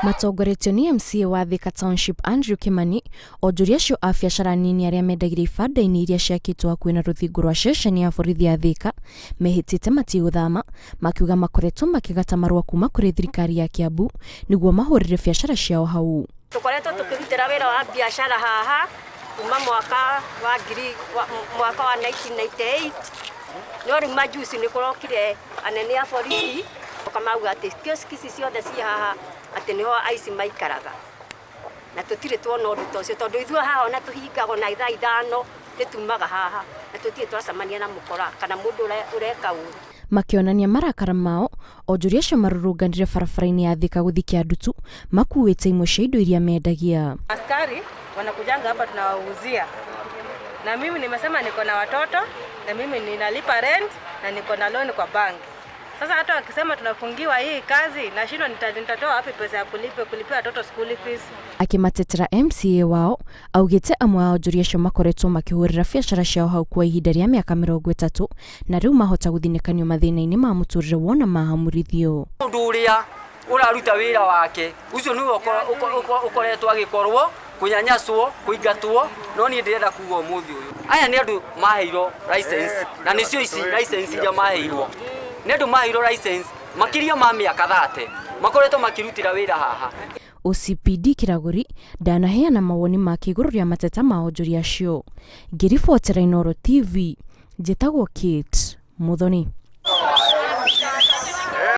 Matongoretio nĩ MCA wa Thika Township Andrew Kimani, onjoria acio a biacara nini arĩa mendagĩria ibanda-inĩ iria ciakĩtwo hakuhĩ na rũthingo rwa ceceni ya borithi ya Thika mehĩtĩte matigũthama, makiuga makoretwo makĩgata marũa kuma kũrĩ thirikari ya Kiambu nĩguo mahũrĩre biacara ciao hau. Tũkoretwo tũkĩrutĩra wĩra wa biacara haha kuma mwaka wa ngiri mwaka wa 1998 no rĩu majuzi nĩ kũrokire anene a borithi makamauga atĩ kioski ici ciothe ciĩ haha atĩ nĩho aici maikaraga na tũtirĩ tuona ũndũ ta ũcio tondũ ithuĩ haha ona tũhingagwo na thaa ithano nĩ tumaga haha na tũtirĩ twacemania na mũkora kana mũndũ ũreka ũru. Makĩonania marakara mao, onjoria acio marũrũnganire barabara-inĩ ya Thika gũthiĩ Kĩandutu makuĩte imwe cia indo iria mendagia. Askari wanakujanga hapa tunawauzia, na mimi nimesema niko na watoto na mimi ninalipa rent na niko na loan kwa bank. Sasa hata wakisema tunafungiwa hii kazi, nashindwa nitatoa wapi pesa ya kulipa kulipia watoto school fees. Akĩmatetera MCA wao augĩte amwe a onjoria acio makoretwo makĩhũrĩra biacara ciao hau kwa ihinda rĩa mĩaka 30 na rĩu mahota gũthinĩkanio mathĩna-inĩ ma mũtũrĩre wona mahamũrithio. Mũndũ ũrĩa ũraruta wĩra wake ũcio nĩwe ũkoretwo agĩkorwo kũnyanyaswo kũingatwo, no niĩ ndĩrenda kuga ũmũthĩ ũyũ aya nĩ andũ maheirwo license, na nĩcio ici license iria maheirwo nĩ andũ maheirwo license makĩria ma mĩaka 30 makoretwo makĩrutĩra wĩra haha. OCPD Kĩragũri ndanaheana mawoni make igũrũ rĩa mateta ma onjoria acio. Ngĩribotera Inooro TV, njĩtagwo Kate Muthoni.